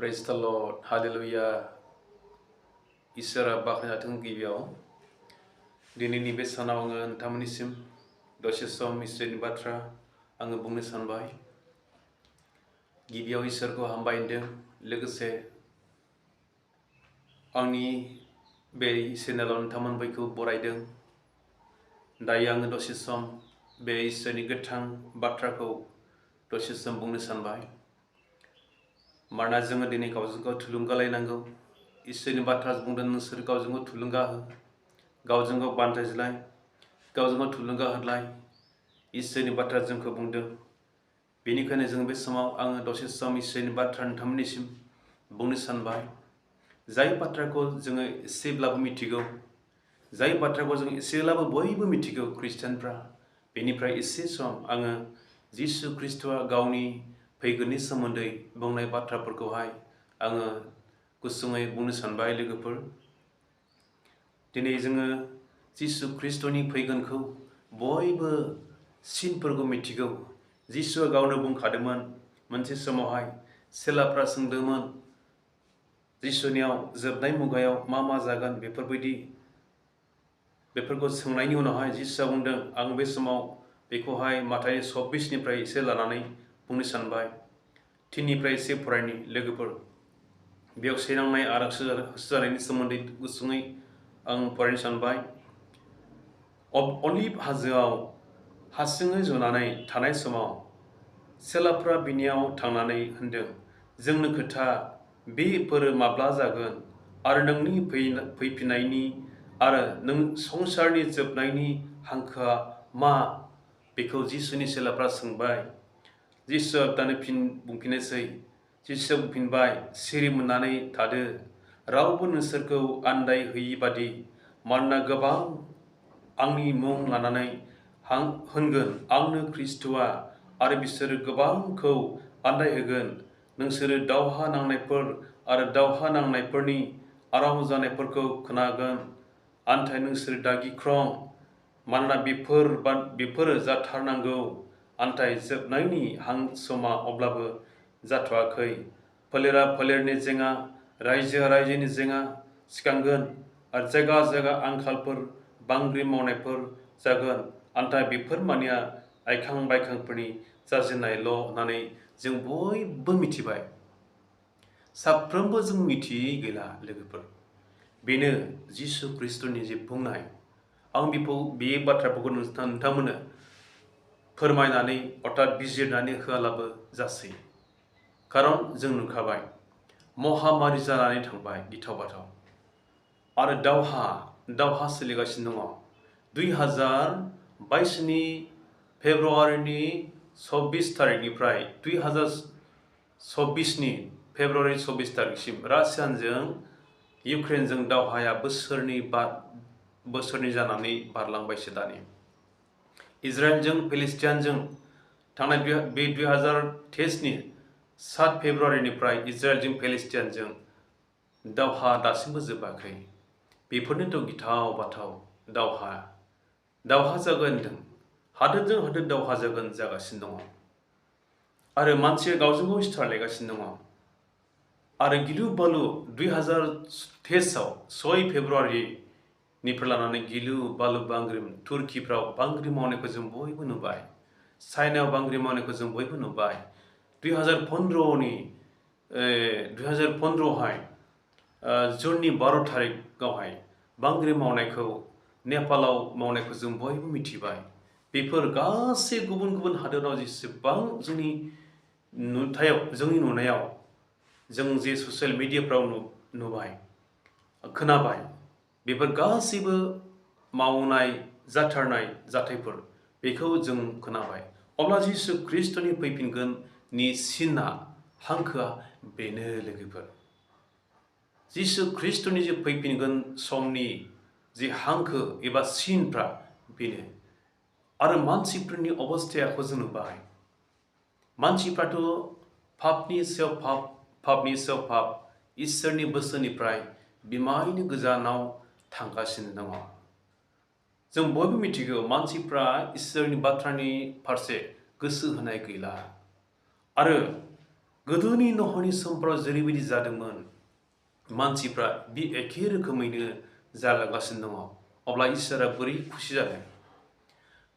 Praise the Lord. Hallelujah. Isra bakhnathung गिबियाव दिनैनि बे सानाव आङो नोंथांमोननिसिम दसे सम इसोरनि बाथ्रा आङो बुंनो सानबाय। गिबियाव इसोरखौ हामबाय होनदों, लोगोसे आंनि बे चेनेलाव नोंथांमोन बयखौ बरायदों। दायो आङो दसे सम बे इसोरनि गोथां बाथ्राखौ दसे सम बुंनो सानबाय। मानोना जोङो दिनै गावजों गाव थुलुंगा लायनांगौ। इसोरनि बाथ्रा बुंदों, नोंसोर गावजों गाव थुलुंगा हो, गावजों गाव बान्थायज्लाय, गावजों गाव थुलुंगा होलाय। इसोरनि बाथ्रा जोंखौ बुंदों। बेनिखायनो जों बे समाव आङो दसे सम इसोरनि बाथ्रा नोंथांमोननिसिम बुंनो सानबाय। जाय बाथ्राखौ जोङो एसेब्लाबो मिथिगौ, जाय बाथ्राखौ जों एसेब्लाबो बयबो मिथिगौ ख्रिस्टियानफ्रा, बेनिफ्राय एसे सम आङो जिसु ख्रिस्ट'आ गावनि फैगोननि सोमोन्दै बुंनाय बाथ्राफोरखौहाय आङो गुसुङै बुंनो सानबाय लोगोफोर। दिनै जोङो जिसु ख्रिस्ट'नि फैगोनखौ बयबो सिनफोरखौ मिथिगौ। जिसुआ गावनो बुंखादोंमोन मोनसे समावहाय, सेलाफ्रा सोंदोंमोन जिसुनियाव जोबनाय मुगायाव मा जागोन बेफोरखौ सोंनायनि उनावहाय जिसुआ बुंदों, आं बे समाव बेखौहाय माथाइ 26निफ्राय एसे लानानै बुंनो सानबाय। 3निफ्राय एसे फरायनि लोगोफोर। बेयाव सैनांनाय आरो होजानायनि सोमोन्दै गुसुङै आं फरायनो सानबाय। अलिभ हाजोआव हारसिङै जनानै थानाय समाव सेलाफ्रा बिनियाव थांनानै होनदों, जोंनो खोथा, बेफोरो माब्ला जागोन आरो नोंनि फैफिननायनि आरो नों संसारनि जोबनायनि हांखोआ मा? बेखौ जिसुनि सेलाफ्रा सोंबाय। जिसुआ दानो बुंफिननोसै। जिसुआ बुंफिनबाय, सिरि मोननानै थादो, रावबो नोंसोरखौ आन्दायहोयि बादि, मानोना गोबां आंनि मुं लानानै होनगोन, आंनो ख्रिस्ट'आ, आरो बिसोरो गोबांखौ आन्दायहोगोन। नोंसोरो दावहा नांनायफोर आरो दावहा नांनायफोरनि आराव जानायफोरखौ खोनागोन। नाथाय नोंसोर दा गिख्रं, मानोना बेफोरो जाथारनांगौ, नाथाय जोबनायनि समा अब्लाबो जाथ'वाखै। फोलेरा फोलेरनि जेंना, रायजोआ रायजोनि जेंना सिखांगोन, आरो जायगा जायगा आंखालफोर, बांग्रिं मावनायफोर जागोन। नाथाय बेफोर मानिया आइखां बायखांफोरनि जाजेननायल' होननानै जों बयबो मिथिबाय। साफ्रोमबो जों मिथियै गैला लोगोफोर। बेनो जिसु ख्रिस्ट'नि जे बुंनाय। आं बे बाथ्राफोरखौ नोंथांमोननो फोरमायनानै अर्थात बिजिरनानै होआलाबो जासै। खारन जों नुखाबाय, महामारि जानानै थांबाय गिथाव बाथाव, आरो दावहा सोलिगासिनो दङ। 2022नि फेब्रुवारिनि 26 तारिखनिफ्राय 2026नि फेब्रुवारि 26 तारिखसिम रासियानजों इउक्रेनजों दावहाया बोसोरनै जानानै बारलांबायसो दानि। इजराइलजों पेलेस्टाइनजों थांनाय बे 2023नि 7 फेब्रुवारिनिफ्राय इजराइलजों पेलेस्टाइनजों दावहा दासिमबो जोबाखै। बेफोरनोथ' गिथाव बाथाव दावहा जागोन होनदों। हादोरजों हादोर दावहा जागासिनो दङ। आरो मानसिया गावजों गाव सिथारलायगासिनो दङ। आरो गिलु बालु 2023आव 6 फेब्रुवारिनिफ्राय लानानै गिलु बालु बांग्रिम, तुर्कीफ्राव बांग्रिम मावनायखौ जों बयबो नुबाय। चाइनायाव बांग्रिम मावनायखौ जों बयबो नुबाय। 2015आवहाय जुननि 12 तारिखआवहाय बांग्रिम मावनायखौ नेपालाव मावनायखौ जों बयबो मिथिबाय। बेफोर गासै गुबुन गुबुन हादोराव जेसेबां जोंनि नुनायाव जों जे ससियेल मिडियाफ्राव नुबाय, खोनाबाय, बेफोर गासैबो मावनाय जाथारनाय जाथायफोर, बेखौ जों खोनाबाय। अब्ला जिसु ख्रिस्ट'नि फैफिनगोननि सिनआ, हांखोआ बेनो लोगोफोर। जिसु ख्रिस्ट'नि जे फैफिनगोन समनि जे हांखो एबा सिनफ्रा बेनो। आरो मानसिफोरनि अबस्थायाखौ जों नुबाय। मानसिफ्राथ' पापनि सायाव पाप, इसोरनि बोसोननिफ्राय बिमायनो गोजानाव थांगासिनो दङ। जों बयबो मिथिगौ, मानसिफ्रा इसोरनि बाथ्रानि फारसे गोसो होनाय गैला। आरो गोदोनि न'हरनि समफोराव जेरैबायदि जादोंमोन मानसिफ्रा बे एखे रोखोमैनो जालांगासिनो दङ अब्ला इसोरा बोरै खुसि जादों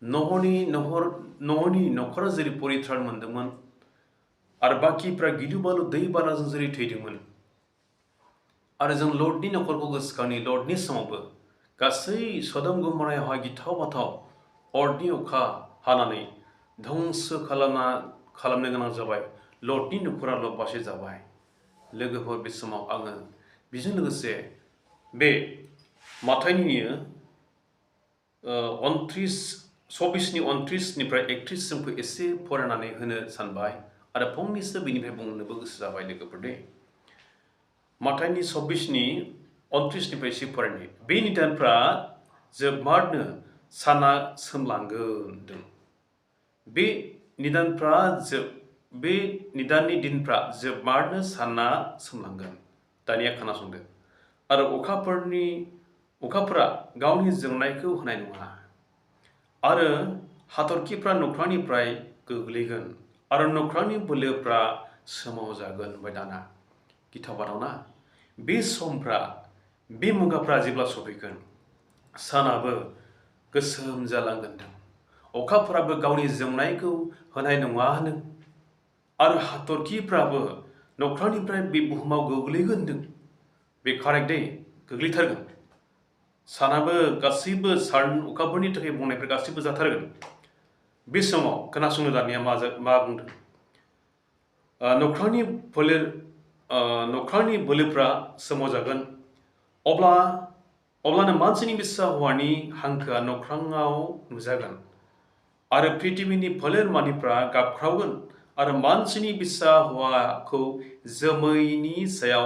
न'हरनि न'खरा जेरै परित्रान मोनदोंमोन आरो बाखिफ्रा गिलु बालु दैबानाजों जेरै थैदोंमोन आरो जों लर्डनि न'खरखौ गोसोखांनि लर्डनि समावबो गासै सदम गमरायावहाय गिथाव बाथाव अरनि अखा हानानै धंस खालामनो गोनां जाबाय लर्डनि न'खराल' बासि जाबाय लोगोफोर बे समाव आङो बेजों लोगोसे बे माथाइनि 24-29निफ्राय 31सिमखौ एसे फरायनानै होनो सानबाय आरो फंनैसो बेनिफ्राय बुंनोबो गोसो जाबाय लोगोफोर दे माथाइनि 24-29निफ्राय एसे फरायनाय बे निदानफ्रा जोबमारनो साना सोमलांगोन बे निदाननि दिनफ्रा जोबमारनो साना सोमलांगोन दानिया खोनासंदो आरो अखाफोरा गावनि जोंनायखौ होनाय नङा आरो हाथरखिफ्रा नख्रांनिफ्राय गोग्लैगोन आरो नख्रांनि बोलोफ्रा सोमावजागोन ओमफ्राय दाना गिथाव बाथावना बे समफ्रा बे मुगाफ्रा जेब्ला सफैगोन सानाबो गोसोम जालांगोन अखाफोराबो गावनि जोंनायखौ होनाय नङा होनो आरो हाथरखिफ्राबो नख्रांनिफ्राय बे बुहुमाव गोग्लैगोन बे कारेक्ट दे गोग्लैथारगोन सानाबो गासैबो सान अखाफोरनि थाखाय बुंनायफोर गासैबो जाथारगोन बे समाव खोनासंनो दानिया मा बुंदों नख्रांनि बोलोफ्रा सोमावजागोन अब्लानो मानसिनि बिसा हौवानि हांखोआ नख्राङाव नुजागोन आरो पृथिबिनि फोलेरमानिफ्रा गाबख्रावगोन आरो मानसिनि बिसा हौवाखौ जोमैनि सायाव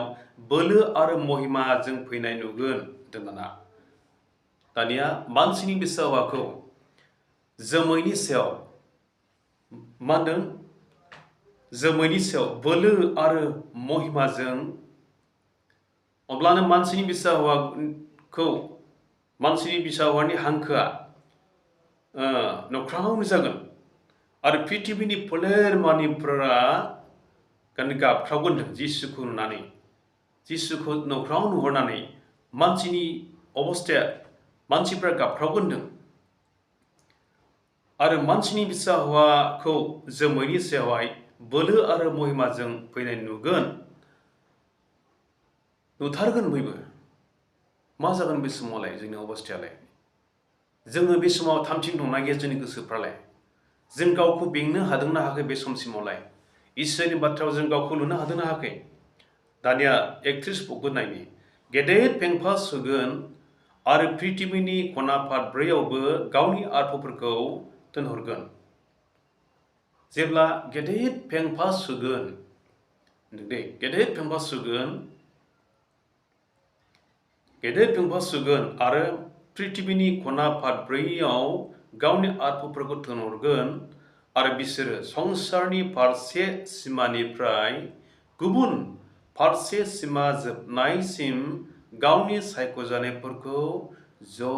बोलो आरो महिमाजों फैनाय नुगोन दोनना दानिया मानसिनि बिसा हौवाखौ जोमैनि सायाव मा होनदों जोमैनि सायाव बोलो आरो महिमाजों अब्लानो मानसिनि बिसा हौवानि हांखोआ नख्राङाव नुजागोन आरो पृथिबिनि फोलेरमानिफोरा गाबख्रावगोन जिसुखौ नुनानै जिसुखौ नख्राङाव नुहरनानै मानसिनि अबस्थाया मानसिफ्रा गाबख्रावगोन आरो मानसिनि बिसा हौवाखौ जोमैनि सायावहाय बोलो आरो महिमाजों फैनाय नुथारगोन बयबो मा जागोन बे समावलाय जोंनि अबस्थायालाय जोङो बे समाव थामथिं दंना गैया जोंनि गोसोफ्रालाय जों गावखौ बेंनो हादोंना हायाखै बे समसिमावलाय इसोरनि बाथ्रायाव जों गावखौ लुनो हादोंना हायाखै दानिया 31 बुकखौ नायनि गेदेर फेंफा सुगोन आरो पृथिबिनि खना फादब्रैयावबो गावनि आर्फोफोरखौ दोनहरगोन जेब्ला गेदेर फेंफा सुगोन आरो पृथिबिनि खना फादब्रैयाव गावनि आर्फोफोरखौ दोनहरगोन आरो बिसोरो संसारनि फारसे सिमानिफ्राय गुबुन फारसे सिमा जोबनायसिम गावनि सायख'जानायफोरखौ ज'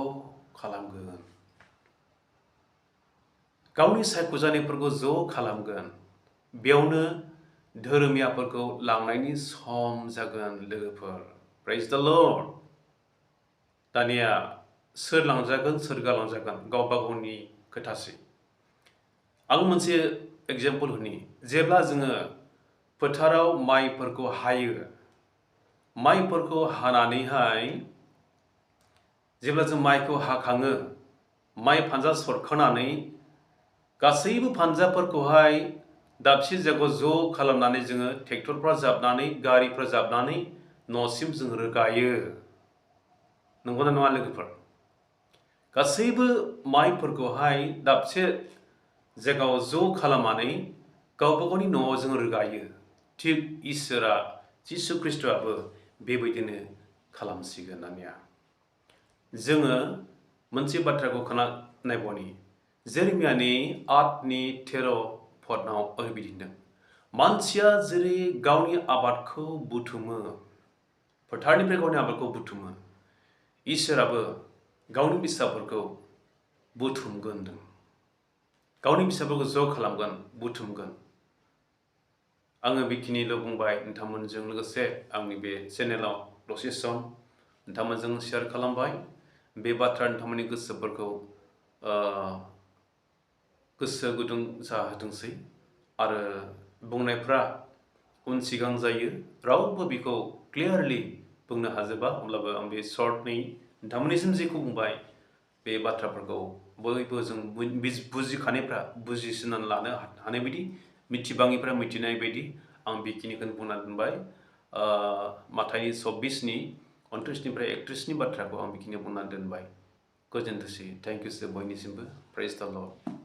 खालामगोन बेयावनो धोरोमियाफोरखौ लांनायनि सम जागोन लोगोफोर प्रेज द लर्ड दानिया सोर लांजागोन सोर गालांजागोन गावबा गावनि खोथासै आं मोनसे एग्जाम्पल होनि जेब्ला जोङो फोथाराव माइफोरखौ हायो माइफोरखौ हानानैहाय जेब्ला जों माइखौ हाखाङो माइ फानजा सरखानानै गासैबो फानजाफोरखौहाय दाबसे जायगायाव ज' खालामनानै जोङो ट्रेक्टरफ्रा जाबनानै गारिफ्रा जाबनानै न'सिम जों रोगायो नंगौना नङा लोगोफोर गासैबो माइफोरखौहाय दाबसे जायगायाव ज' खालामनानै गावबा गावनि न'आव जों रोगायो थिग इसोरा जिसु ख्रिस्ट'आबो बेबायदिनो खालामसिगोन दानिया जोङो मोनसे बाथ्राखौ नायबावनि जेरेमियानि 8:13 ओरैबायदि होनदों मानसिया जेरै गावनि आबादखौ बुथुमो फोथारनिफ्राय गावनि आबादखौ बुथुमो इसोराबो गावनि फिसाफोरखौ बुथुमगोन गावनि फिसाफोरखौ ज' खालामगोन बुथुमगोन आङो बेखिनिल' बुंबाय नोंथांमोनजों लोगोसे आंनि बे चेनेलाव दसे सम नोंथांमोनजों शेयार खालामबाय बे बाथ्रा नोंथांमोननि गोसोफोरखौ गोसो गुदुं जाहोथोंसै आरो बुंनायफ्रा उन सिगां जायो रावबो बेखौ क्लियारलि बुंनो हाजोबा अब्लाबो आं बे सर्टनि नोंथांमोननिसिम जेखौ बुंबाय बे बाथ्राफोरखौ बयबो जों बुजिखानायफ्रा बुजिसोनानै लानो हानाय बायदि मिथिबाङिफ्रा मिथिनाय बायदि आं बेखिनिखौनो बुंना दोनबाय माथाइ 24नि 29निफ्राय 31नि बाथ्राखौ आं बेखिनियाव बुंना दोनबाय गोजोनथोंसै थेंक इउ बयनिसिमबो प्रेज द लर्ड